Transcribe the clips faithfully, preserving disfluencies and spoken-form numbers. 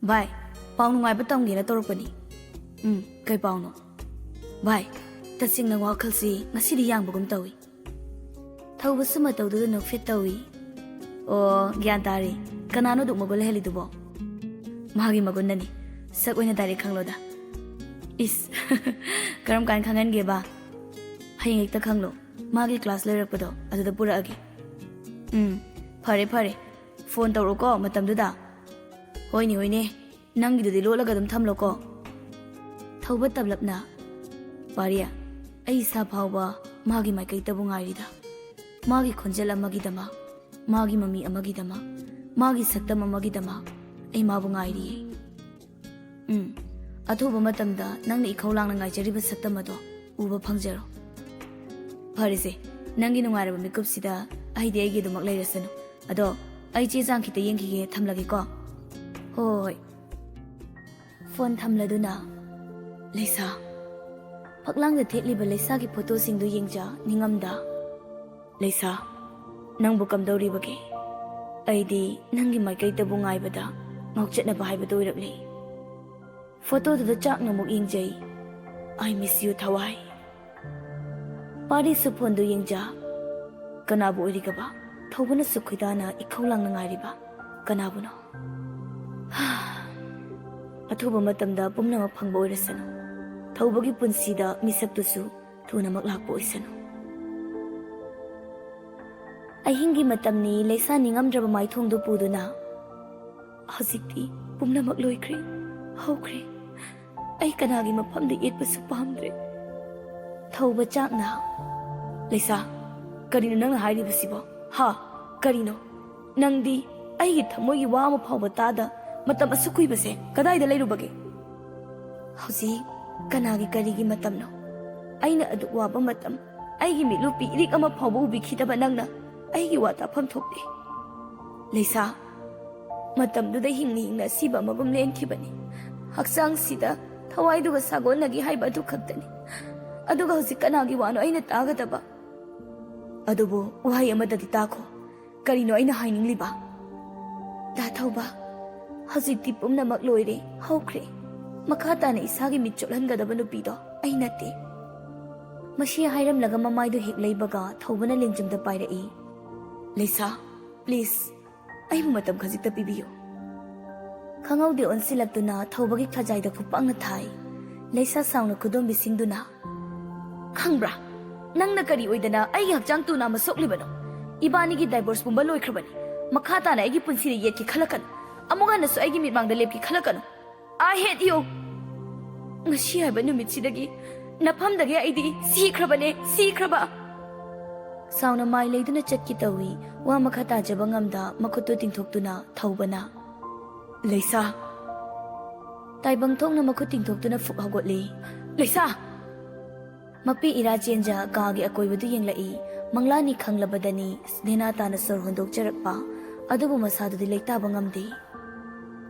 ꯚꯥꯏ, ꯄꯥꯎ ꯅꯨꯡꯉꯥꯏꯕ ꯇꯝꯒꯦꯅ ꯇꯧꯔꯛꯄꯅꯤ꯫ ꯎꯝ, ꯀꯩ ꯄꯥꯎꯅꯣ? ꯚꯥꯏ, ꯇꯁꯦꯡꯅ ꯋꯥꯈꯜꯁꯤ ꯉꯁꯤꯗꯤ ꯌꯥꯡꯕꯒꯨꯝ ꯇꯧꯏ꯫ ꯊꯧꯕꯁꯨ ꯃꯇꯧꯗꯨꯗ ꯅꯣꯛꯐꯦꯠ ꯇꯧꯏ꯫ ꯑꯣ, ꯒ꯭ꯌꯥꯟ ꯇꯥꯔꯦ꯫ ꯀꯅꯥꯅꯣ ꯑꯗꯨꯛ ꯃꯒꯨꯟ ꯂꯩꯍꯜꯂꯤꯗꯨꯕꯣ? ꯃꯥꯒꯤ ꯃꯒꯨꯟꯅꯅꯤ꯫ ꯁꯛ ꯑꯣꯏꯅ ꯗꯥꯏꯔꯦꯛ ꯈꯪꯂꯣꯗ꯫ ꯏꯁ, ꯀꯔꯝ ꯀꯥꯟ ꯈꯪꯍꯟꯒꯦꯕ? ꯍꯌꯦꯡ ꯍꯦꯛꯇ ꯈꯪꯂꯣ꯫ ꯃꯥꯒꯤ ꯀ꯭ꯂꯥꯁ ꯂꯣꯏꯔꯛꯄꯗꯣ ꯑꯗꯨꯗ ꯄꯨꯔꯛꯑꯒꯦ꯫ ꯎꯝ, ꯐꯔꯦ ꯐꯔꯦ꯫ ꯐꯣꯟ ꯇꯧꯔꯛꯎꯀꯣ ꯃꯇꯝꯗꯨꯗ꯫ ꯍꯣꯏꯅꯦ ꯍꯣꯏꯅꯦ, ꯅꯪꯒꯤꯗꯨꯗꯤ ꯂꯣꯠꯂꯒ ꯑꯗꯨꯝ ꯊꯝꯂꯣꯀꯣ꯫ ꯊꯧꯕ ꯇꯞꯂꯞꯅ, ꯄꯥꯔꯤ, ꯑꯩ ꯏꯁꯥ ꯐꯥꯎꯕ ꯃꯥꯒꯤ ꯃꯥꯏꯀꯩꯇꯕꯨ ꯉꯥꯏꯔꯤꯗ꯫ ꯃꯥꯒꯤ ꯈꯣꯟꯖꯦꯜ ꯑꯃꯒꯤꯗꯃꯛ, ꯃꯥꯒꯤ ꯃꯃꯤ ꯑꯃꯒꯤꯗꯃꯛ, ꯃꯥꯒꯤ ꯁꯛꯇꯝ ꯑꯃꯒꯤꯗꯃꯛ ꯑꯩ ꯃꯥꯕꯨ ꯉꯥꯏꯔꯤꯌꯦ꯫ ꯎꯝ, ꯑꯊꯨꯕ ꯃꯇꯝꯗ ꯅꯪꯅ ꯏꯈꯧ ꯂꯥꯡꯅ ꯉꯥꯏꯖꯔꯤꯕ ꯁꯛꯇꯝ ꯑꯗꯣ ꯎꯕ ꯐꯪꯖꯔꯣ꯫ ꯐꯔꯦꯁꯦ, ꯅꯪꯒꯤ ꯅꯨꯡꯉꯥꯏꯔꯕ ꯃꯤꯀꯨꯞꯁꯤꯗ ꯑꯩꯗꯤ ꯑꯩꯒꯤ ꯑꯗꯨꯃꯛ ꯂꯩꯔꯁꯅꯨ꯫ ꯑꯗꯣ ꯑꯩ ꯆꯦ ꯆꯥꯡ ꯈꯤꯇ ꯌꯦꯡꯈꯤꯒꯦ, ꯊꯝꯂꯒꯦꯀꯣ꯫ ꯍꯣꯏ ꯍꯣꯏ ꯍꯣꯏ꯫ ꯐꯣꯟ ꯊꯝꯂꯗꯨꯅ, ꯂꯩꯁꯥ, ꯐꯛꯂꯥꯡꯗ ꯊꯦꯠꯂꯤꯕ ꯂꯩꯁꯥꯒꯤ ꯐꯣꯇꯣꯁꯤꯡꯗꯨ ꯌꯦꯡꯖ ꯅꯤꯡꯉꯝꯗ꯫ ꯂꯩꯁꯥ, ꯅꯪꯕꯨ ꯀꯝꯗꯧꯔꯤꯕꯒꯦ? ꯑꯩꯗꯤ ꯅꯪꯒꯤ ꯃꯥꯏꯀꯩꯗꯕꯨ ꯉꯥꯏꯕꯗ ꯉꯥꯎꯆꯠꯅꯕ ꯍꯥꯏꯕꯗꯨ ꯑꯣꯏꯔꯛꯂꯦ꯫ ꯐꯣꯇꯣꯗꯨꯗ ꯆꯥꯛꯅ ꯑꯃꯨꯛ ꯌꯦꯡꯖꯩ꯫ I miss you, ꯊꯋꯥꯏ꯫ ꯄꯥꯔꯤꯁꯨ ꯐꯣꯟꯗꯨ ꯌꯦꯡꯖ꯫ ꯀꯅꯥꯕꯨ ꯑꯣꯏꯔꯤꯒꯕ? ꯊꯧꯕꯅꯁꯨ ꯈꯣꯏꯗꯥꯅ ꯏꯈꯧ ꯂꯥꯡꯅ ꯉꯥꯏꯔꯤꯕ ꯀꯅꯥꯕꯨꯅꯣ? ꯑꯊꯨꯕ ꯃꯇꯝꯗ ꯄꯨꯝꯅꯃꯛ ꯐꯪꯕ ꯑꯣꯏꯔꯁꯅꯨ꯫ ꯊꯧꯕꯒꯤ ꯄꯨꯟꯁꯤꯗ ꯃꯤꯁꯛꯇꯨꯁꯨ ꯊꯨꯅꯃꯛ ꯂꯥꯛꯄ ꯑꯣꯏꯁꯅꯨ꯫ ꯑꯍꯤꯡꯒꯤ ꯃꯇꯝꯅꯤ, ꯂꯩꯁꯥ ꯅꯤꯡꯉꯝꯗ꯭ꯔꯕ ꯃꯥꯏꯊꯣꯡꯗꯨ ꯄꯨꯗꯨꯅ꯫ ꯍꯧꯖꯤꯛꯇꯤ ꯄꯨꯝꯅꯃꯛ ꯂꯣꯏꯈ꯭ꯔꯦ, ꯍꯧꯈ꯭ꯔꯦ꯫ ꯑꯩ ꯀꯅꯥꯒꯤ ꯃꯐꯝꯗ ꯌꯦꯠꯄꯁꯨ ꯄꯥꯝꯗ꯭ꯔꯦ꯫ ꯊꯧꯕ ꯆꯥꯛꯅ, ꯂꯩꯁꯥ, ꯀꯔꯤꯅꯣ ꯅꯪꯅ ꯍꯥꯏꯔꯤꯕꯁꯤꯕꯣ? ꯍꯥ? ꯀꯔꯤꯅꯣ? ꯅꯪꯗꯤ ꯑꯩꯒꯤ ꯊꯃꯣꯏꯒꯤ ꯋꯥ ꯑꯃ ꯐꯥꯎꯕ ꯇꯥꯗ ꯃꯇꯝ ꯑꯁꯨꯛ ꯀꯨꯏꯕꯁꯦ ꯀꯗꯥꯏꯗ ꯂꯩꯔꯨꯕꯒꯦ? ꯍꯧꯖꯤꯛ ꯀꯅꯥꯒꯤ ꯀꯔꯤꯒꯤ ꯃꯇꯝꯅꯣ? ꯑꯩꯅ ꯑꯗꯨꯛ ꯋꯥꯕ ꯃꯇꯝ, ꯑꯩꯒꯤ ꯃꯤꯠꯂꯨ ꯄꯤꯔꯤꯛ ꯑꯃ ꯐꯥꯎꯕ ꯎꯕꯤꯈꯤꯗꯕ ꯅꯪꯅ ꯑꯩꯒꯤ ꯋꯥ ꯇꯥꯐꯝ ꯊꯣꯛꯇꯦ꯫ ꯂꯩꯁꯥ, ꯃꯇꯝꯗꯨꯗ ꯍꯤꯡꯅ ꯍꯤꯡꯅ ꯑꯁꯤꯕ ꯑꯃꯒꯨꯝ ꯂꯦꯟꯈꯤꯕꯅꯤ꯫ ꯍꯛꯆꯥꯡꯁꯤꯗ ꯊꯋꯥꯏꯗꯨꯒ ꯁꯥꯒꯣꯟꯅꯈꯤ ꯍꯥꯏꯕ ꯑꯗꯨ ꯈꯛꯇꯅꯤ꯫ ꯑꯗꯨꯒ ꯍꯧꯖꯤꯛ ꯀꯅꯥꯒꯤ ꯋꯥꯅꯣ ꯑꯩꯅ ꯇꯥꯒꯗꯕ? ꯑꯗꯨꯕꯨ ꯋꯥꯍꯩ ꯑꯃꯗꯗꯤ ꯇꯥꯈꯣ꯫ ꯀꯔꯤꯅꯣ ꯑꯩꯅ ꯍꯥꯏꯅꯤꯡꯂꯤꯕ? ꯗꯥ ꯊꯧꯕ, ꯍꯧꯖꯤꯛꯇꯤ ꯄꯨꯝꯅꯃꯛ ꯂꯣꯏꯔꯦ, ꯍꯧꯈ꯭ꯔꯦ꯫ ꯃꯈꯥ ꯇꯥꯅ ꯏꯁꯥꯒꯤ ꯃꯤꯠ ꯆꯣꯠꯍꯟꯒꯗꯕ ꯅꯨꯄꯤꯗꯣ ꯑꯩ ꯅꯠꯇꯦ꯫ ꯃꯁꯤ ꯍꯥꯏꯔꯝꯂꯒ ꯃꯃꯥꯏꯗꯨ ꯍꯦꯛ ꯂꯩꯕꯒ ꯊꯧꯕꯅ ꯂꯦꯡꯖꯨꯝꯗ ꯄꯥꯏꯔꯛꯏ꯫ "ꯂꯩꯁꯥ, please, ꯑꯩꯕꯨ ꯃꯇꯝ ꯈꯖꯤꯛꯇ ꯄꯤꯕꯤꯌꯨ꯫" ꯈꯪꯍꯧꯗꯦ ꯑꯣꯟꯁꯤꯜꯂꯛꯇꯨꯅ ꯊꯧꯕꯒꯤ ꯈꯖꯥꯏꯗ ꯈꯨꯄꯥꯛꯅ ꯊꯥꯏ꯫ ꯂꯩꯁꯥ ꯁꯥꯎꯅ ꯈꯨꯗꯣꯝꯕꯤꯁꯤꯡꯗꯨꯅ, "ꯈꯪꯕ꯭ꯔꯥ? ꯅꯪꯅ ꯀꯔꯤ ꯑꯣꯏꯗꯅ ꯑꯩꯒꯤ ꯍꯛꯆꯥꯡ ꯇꯨ ꯅꯥꯝꯃ ꯁꯣꯛꯂꯤꯕꯅꯣ? ꯏꯕꯥꯅꯤꯒꯤ divorce ꯄꯨꯝꯕ ꯂꯣꯏꯈ꯭ꯔꯕꯅꯤ꯫ ꯃꯈꯥ ꯇꯥꯅ ꯑꯩꯒꯤ ꯄꯨꯟꯁꯤꯗ ꯌꯦꯠꯀꯦ ꯈꯜꯂꯛꯀꯅꯨ꯫ ꯑꯃꯨꯛ ꯍꯟꯅꯁꯨ ꯑꯩꯒꯤ ꯃꯤꯠꯃꯥꯡꯗ ꯂꯦꯞꯀꯦ ꯈꯜꯂꯛꯀꯅꯨ꯫ I hate you! ꯉꯁꯤ ꯍꯥꯏꯕ ꯅꯨꯃꯤꯠꯁꯤꯗꯒꯤ ꯅꯐꯝꯗꯒꯤ ꯑꯩꯗꯤ ꯁꯤꯈ꯭ꯔꯕꯅꯦ, ꯁꯤꯈ꯭ꯔꯕ!" ꯁꯥꯎꯅ ꯃꯥꯏ ꯂꯩꯗꯨꯅ ꯆꯠꯀꯦ ꯇꯧꯏ꯫ ꯋꯥ ꯃꯈꯥ ꯇꯥꯖꯕ ꯉꯝꯗ ꯃꯈꯨꯠꯇꯨ ꯇꯤꯡꯊꯣꯛꯇꯨꯅ ꯊꯧꯕꯅ, "ꯂꯩꯁꯥ!" ꯇꯥꯏꯕꯪ ꯊꯣꯛꯅ ꯃꯈꯨꯠ ꯇꯤꯡꯊꯣꯛꯇꯨꯅ ꯐꯨꯛ ꯍꯧꯒꯠꯂꯤ꯫ "ꯂꯩꯁꯥ!" ꯃꯄꯤ ꯏꯔꯥ ꯆꯦꯟꯖ ꯀꯥꯒꯤ ꯑꯀꯣꯏꯕꯗꯨ ꯌꯦꯡꯂꯛꯏ꯫ ꯃꯪꯂꯥꯅꯤ ꯈꯪꯂꯕꯗꯅꯤ ꯅꯦꯅꯥ ꯇꯥꯅ ꯁꯣꯔ ꯍꯣꯟꯗꯣꯛꯆꯔꯛꯄ꯫ ꯑꯗꯨꯕꯨ ꯃꯁꯥꯗꯨꯗꯤ ꯂꯩꯇꯥꯕ ꯉꯝꯗꯦ꯫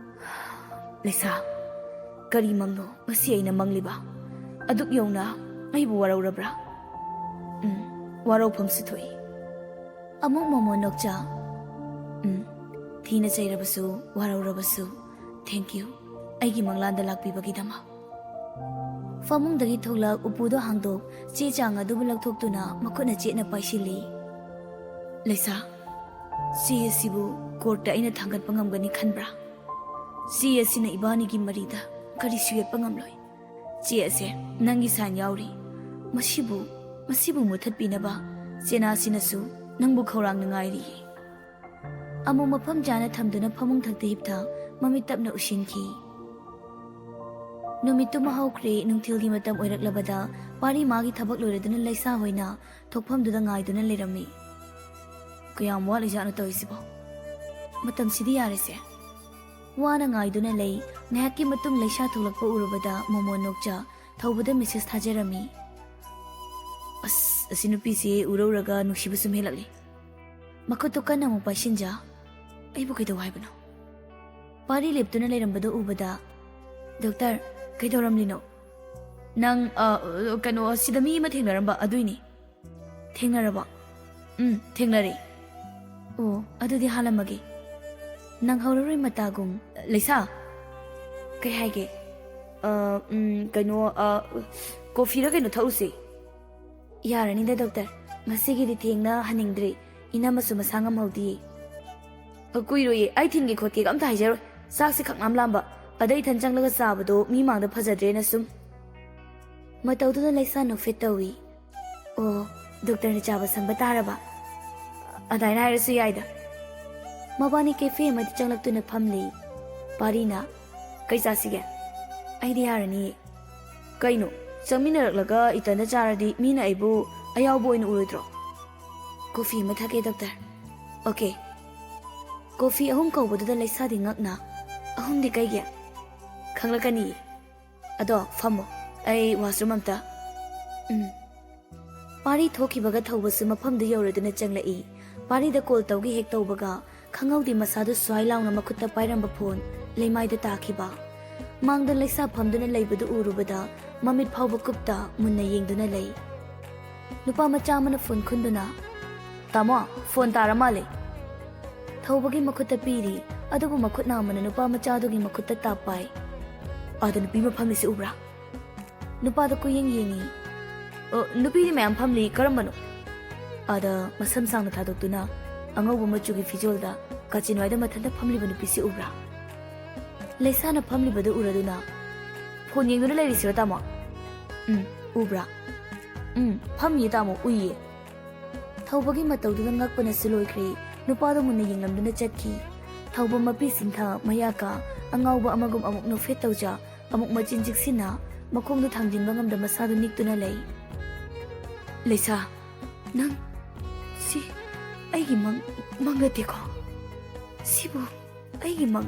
"ꯂꯩꯁꯥ, ꯀꯔꯤ ꯃꯪꯅꯣ ꯉꯁꯤ ꯑꯩꯅ ꯃꯪꯂꯤꯕ? ꯑꯗꯨꯛ ꯌꯧꯅ ꯑꯩꯕꯨ ꯋꯥꯔꯧꯔꯕ꯭ꯔꯥ?" "ꯎꯝ, ꯋꯥꯔꯧꯐꯝꯁꯨ ꯊꯣꯛꯏ꯫" ꯑꯃꯨꯛ ꯃꯣꯃꯣꯟ ꯅꯣꯛꯆ, "ꯎꯝ, ꯊꯤꯅ ꯆꯩꯔꯕꯁꯨ, ꯋꯥꯔꯧꯔꯕꯁꯨ, thank you, ꯑꯩꯒꯤ ꯃꯪꯂꯥꯟꯗ ꯂꯥꯛꯄꯤꯕꯒꯤꯗꯃꯛ꯫" ꯐꯃꯨꯡꯗꯒꯤ ꯊꯣꯛꯂꯛ ꯎꯄꯨꯗꯣ ꯍꯥꯡꯗꯣꯛ, ꯆꯦ ꯆꯥꯡ ꯑꯗꯨꯕꯨ ꯂꯧꯊꯣꯛꯇꯨꯅ ꯃꯈꯨꯠꯅ ꯆꯦꯠꯅ ꯄꯥꯏꯁꯤꯜꯂꯤ꯫ "ꯂꯩꯁꯥ, ꯆꯦ ꯑꯁꯤꯕꯨ courtꯇ ꯑꯩꯅ ꯊꯥꯡꯒꯠꯄ ꯉꯝꯒꯅꯤ ꯈꯟꯕ꯭ꯔꯥ? ꯆꯦ ꯑꯁꯤꯅ ꯏꯕꯥꯅꯤꯒꯤ ꯃꯔꯤꯗ ꯀꯔꯤꯁꯨ ꯌꯦꯠꯄ ꯉꯝꯂꯣꯏ꯫ ꯆꯦ ꯑꯁꯦ ꯅꯪꯒꯤ sign ꯌꯥꯎꯔꯤ꯫ ꯃꯁꯤꯕꯨ, ꯃꯁꯤꯕꯨ ꯃꯨꯊꯠꯄꯤꯅꯕ ꯆꯦꯅꯥꯁꯤꯅꯁꯨ ꯅꯪꯕꯨ ꯈꯧꯔꯥꯡꯅ ꯉꯥꯏꯔꯤ꯫" ꯑꯃꯨꯛ ꯃꯐꯝ ꯆꯥꯅ ꯊꯝꯗꯨꯅ ꯐꯃꯨꯡ ꯊꯛꯇ ꯍꯤꯞꯊ ꯃꯃꯤꯠ ꯇꯞꯅ ꯎꯏꯁꯤꯟꯈꯤ꯫ ꯅꯨꯃꯤꯠꯇꯨꯃ ꯍꯧꯈ꯭ꯔꯦ꯫ ꯅꯨꯡꯊꯤꯜꯒꯤ ꯃꯇꯝ ꯑꯣꯏꯔꯛꯂꯕꯗ ꯄꯥꯔꯤ ꯃꯥꯒꯤ ꯊꯕꯛ ꯂꯣꯏꯔꯗꯨꯅ ꯂꯩꯁꯥ ꯍꯣꯏꯅ ꯊꯣꯛꯐꯝꯗꯨꯗ ꯉꯥꯏꯗꯨꯅ ꯂꯩꯔꯝꯃꯤ꯫ "ꯀꯌꯥꯝ ꯋꯥꯠꯂꯤꯖꯥꯠꯅꯣ ꯇꯧꯔꯤꯁꯤꯕꯣ? ꯃꯇꯝꯁꯤꯗꯤ ꯌꯥꯔꯦꯁꯦ꯫" ꯋꯥꯅ ꯉꯥꯏꯗꯨꯅ ꯂꯩ꯫ ꯉꯥꯏꯍꯥꯛꯀꯤ ꯃꯇꯨꯡ ꯂꯩꯁꯥ ꯊꯣꯛꯂꯛꯄ ꯎꯔꯨꯕꯗ ꯃꯣꯃꯣꯟ ꯅꯣꯛꯆ ꯊꯧꯕꯗ message ꯊꯥꯖꯔꯝꯃꯤ꯫ "ꯑꯁ, ꯑꯁꯤ ꯅꯨꯄꯤꯁꯤ ꯎꯔꯧꯔꯒ ꯅꯨꯡꯁꯤꯕ ꯁꯨꯝ ꯍꯦꯜꯂꯛꯂꯤ꯫" ꯃꯈꯨꯠꯇꯨ ꯀꯟꯅ ꯑꯃꯨꯛ ꯄꯥꯏꯁꯤꯟꯖ, "ꯑꯩꯕꯨ ꯀꯩꯗꯧ ꯍꯥꯏꯕꯅꯣ?" ꯄꯥꯔꯤ ꯂꯦꯞꯇꯨꯅ ꯂꯩꯔꯝꯕꯗꯨ ꯎꯕꯗ, "ꯗꯣꯛꯇꯔ, ꯀꯩꯗꯧꯔꯝꯂꯤꯅꯣ?" "ꯅꯪ, ꯑ, ꯀꯩꯅꯣ, ꯁꯤꯗ ꯃꯤ ꯑꯃ ꯊꯦꯡꯅꯔꯝꯕ ꯑꯗꯨꯏꯅꯤ꯫" "ꯊꯦꯡꯅꯔꯕꯣ?" "ꯎꯝ, ꯊꯦꯡꯅꯔꯦ꯫" "ꯑꯣ, ꯑꯗꯨꯗꯤ ꯍꯥꯜꯂꯝꯃꯒꯦ꯫" ꯅꯪꯍꯧꯔꯔꯣꯏ ꯃꯇꯥꯒꯨꯝ꯫ ꯂꯩꯁꯥ, ꯀꯩ ꯍꯥꯏꯒꯦ? ꯑ, ꯎꯝ, ꯀꯩꯅꯣ, ꯑ, ꯀꯣꯐꯤꯔ ꯀꯩꯅꯣ ꯊꯛꯎꯁꯦ꯫ ꯌꯥꯔꯅꯤꯗ, ꯗꯣꯛꯇꯔ꯫ ꯉꯁꯤꯒꯤꯗꯤ ꯊꯦꯡꯅ ꯍꯟꯅꯤꯡꯗ꯭ꯔꯤ꯫ ꯏꯅꯝꯃꯁꯨ ꯃꯁꯥ ꯉꯝꯍꯧꯗꯤꯌꯦ꯫ ꯑ, ꯀꯨꯏꯔꯣꯏꯌꯦ꯫ ꯑꯩ ꯊꯤꯟꯒꯦ ꯈꯣꯠꯀꯦꯒ ꯑꯝꯇ ꯍꯥꯏꯖꯔꯣꯏ꯫ ꯆꯥꯛꯁꯦ ꯈꯪꯂꯥꯝ ꯂꯥꯝꯕ꯫ ꯑꯗꯩ ꯏꯊꯟ ꯆꯪꯂꯒ ꯆꯥꯕꯗꯣ ꯃꯤ ꯃꯥꯡꯗ ꯐꯖꯗ꯭ꯔꯦꯅ ꯁꯨꯝ꯫ ꯃꯇꯧꯗꯨꯗ ꯂꯩꯁꯥ ꯅꯣꯛꯐꯦꯠ ꯇꯧꯏ꯫ ꯑꯣ, ꯗꯣꯛꯇꯔꯅ ꯆꯥꯕ ꯁꯪꯕ ꯇꯥꯔꯕ? ꯑꯗꯥꯏꯅ ꯍꯥꯏꯔꯁꯨ ꯌꯥꯏꯗ꯫ ꯃꯕꯥꯅꯤ ꯀꯦꯐꯦ ꯑꯃꯗ ꯆꯪꯂꯛꯇꯨꯅ ꯐꯝꯂꯤ꯫ ꯄꯥꯔꯤꯅ, "ꯀꯩ ꯆꯥꯁꯤꯒꯦ?" "ꯑꯩꯗꯤ ꯌꯥꯔꯅꯤꯌꯦ꯫" "ꯀꯩꯅꯣ? ꯆꯪꯃꯤꯟꯅꯔꯛꯂꯒ ꯏꯇꯟꯗ ꯆꯥꯔꯗꯤ ꯃꯤꯅ ꯑꯩꯕꯨ ꯑꯌꯥꯎꯕ ꯑꯣꯏꯅ ꯎꯔꯣꯏꯗ꯭ꯔꯣ?" "ꯀꯣꯐꯤ ꯑꯃ ꯊꯛꯀꯦ, ꯗꯣꯛꯇꯔ꯫" "ꯑꯣꯀꯦ꯫" ꯀꯣꯐꯤ ꯑꯍꯨꯝ ꯀꯧꯕꯗꯨꯗ ꯂꯩꯁꯥꯗꯤ ꯉꯛꯅ, "ꯑꯍꯨꯝꯗꯤ ꯀꯩꯒꯤ?" "ꯈꯪꯂꯛꯀꯅꯤ꯫ ꯑꯗꯣ ꯐꯝꯃꯣ, ꯑꯩ ꯋꯥꯁꯔꯨꯝ ꯑꯝꯇ꯫" "ꯎꯝ꯫" ꯄꯥꯔꯤ ꯊꯣꯛꯈꯤꯕꯒ ꯊꯧꯕꯁꯨ ꯃꯐꯝꯗꯨ ꯌꯧꯔꯗꯨꯅ ꯆꯪꯂꯛꯏ꯫ ꯄꯥꯔꯤꯗ ꯀꯣꯜ ꯇꯧꯒꯦ ꯍꯦꯛ ꯇꯧꯕꯒ, ꯈꯪꯍꯧꯗꯦ ꯃꯁꯥꯗꯨ ꯁ꯭ꯋꯥꯏ ꯂꯥꯎꯅ ꯃꯈꯨꯠꯇ ꯄꯥꯏꯔꯝꯕ ꯐꯣꯟ ꯂꯩꯃꯥꯏꯗ ꯇꯥꯈꯤꯕ꯫ ꯃꯥꯡꯗ ꯂꯩꯁꯥ ꯐꯝꯗꯨꯅ ꯂꯩꯕꯗꯨ ꯎꯔꯨꯕꯗ ꯃꯃꯤꯠ ꯐꯥꯎꯕ ꯀꯨꯞꯇ ꯃꯨꯟꯅ ꯌꯦꯡꯗꯨꯅ ꯂꯩ꯫ ꯅꯨꯄꯥ ꯃꯆꯥ ꯑꯃꯅ ꯐꯣꯟ ꯈꯨꯟꯗꯨꯅ, "ꯇꯥꯃꯣ, ꯐꯣꯟ ꯇꯥꯔ ꯃꯥꯜꯂꯦ꯫" ꯊꯧꯕꯒꯤ ꯃꯈꯨꯠꯇ ꯄꯤꯔꯤ, ꯑꯗꯨꯕꯨ ꯃꯈꯨꯠ ꯅꯥꯝꯃꯅ ꯅꯨꯄꯥ ꯃꯆꯥꯗꯨꯒꯤ ꯃꯈꯨꯠꯇ ꯇꯥꯞ ꯄꯥꯏ꯫ "ꯑꯥꯗ ꯅꯨꯄꯤ ꯑꯃ ꯐꯝꯂꯤꯁꯤ ꯎꯕ꯭ꯔꯥ?" ꯅꯨꯄꯥꯗ ꯀꯨꯌꯦꯡ ꯌꯦꯡꯉꯤ꯫ "ꯑ, ꯅꯨꯄꯤꯗꯤ ꯃꯌꯥꯝ ꯐꯝꯂꯤ, ꯀꯔꯝꯕꯅꯣ?" ꯑꯥꯗ ꯃꯁꯝ ꯁꯥꯡꯅ ꯊꯥꯗꯣꯛꯇꯨꯅ ꯑꯉꯧꯕ ꯃꯆꯨꯒꯤ ꯐꯤꯖꯣꯜꯗ ꯀꯥꯆꯤꯟꯋꯥꯏꯗ ꯃꯊꯟꯇ ꯐꯝꯂꯤꯕ ꯅꯨꯄꯤꯁꯤ ꯎꯕ꯭ꯔꯥ? ꯂꯩꯁꯥꯅ ꯐꯝꯂꯤꯕꯗꯨ ꯎꯔꯗꯨꯅ, "ꯐꯣꯟ ꯌꯦꯡꯗꯨꯅ ꯂꯩꯔꯤꯁꯤꯔꯣ, ꯇꯥꯃꯣ?" "ꯎꯝ, ꯎꯕ꯭ꯔꯥ?" "ꯎꯝ, ꯐꯝꯃꯤꯌꯦ, ꯇꯥꯃꯣ, ꯎꯏꯌꯦ꯫" ꯊꯧꯕꯒꯤ ꯃꯇꯧꯗꯨꯗ ꯉꯛꯄꯅꯁꯨ ꯂꯣꯏꯈ꯭ꯔꯦ꯫ ꯅꯨꯄꯥꯗꯨ ꯃꯨꯟꯅ ꯌꯦꯡꯂꯝꯗꯨꯅ ꯆꯠꯈꯤ꯫ ꯊꯧꯕ ꯃꯄꯤ ꯁꯤꯟꯊ, ꯃꯌꯥ ꯀꯥ, ꯑꯉꯥꯎꯕ ꯑꯃꯒꯨꯝ ꯑꯃꯨꯛ ꯅꯣꯛꯐꯦꯠ ꯇꯧꯖ, ꯑꯃꯨꯛ ꯃꯆꯤꯟ ꯆꯤꯛꯁꯤꯟꯅ, ꯃꯈꯣꯡꯗꯨ ꯊꯥꯡꯖꯤꯟꯕ ꯉꯝꯗ ꯃꯁꯥꯗꯨ ꯅꯤꯛꯇꯨꯅ ꯂꯩ꯫ "ꯂꯩꯁꯥ, ꯅꯪ, ꯁꯤ ꯑꯩꯒꯤ ꯃꯪ, ꯃꯪ ꯅꯠꯇꯦꯀꯣ? ꯁꯤꯕꯨ ꯑꯩꯒꯤ ꯃꯪ,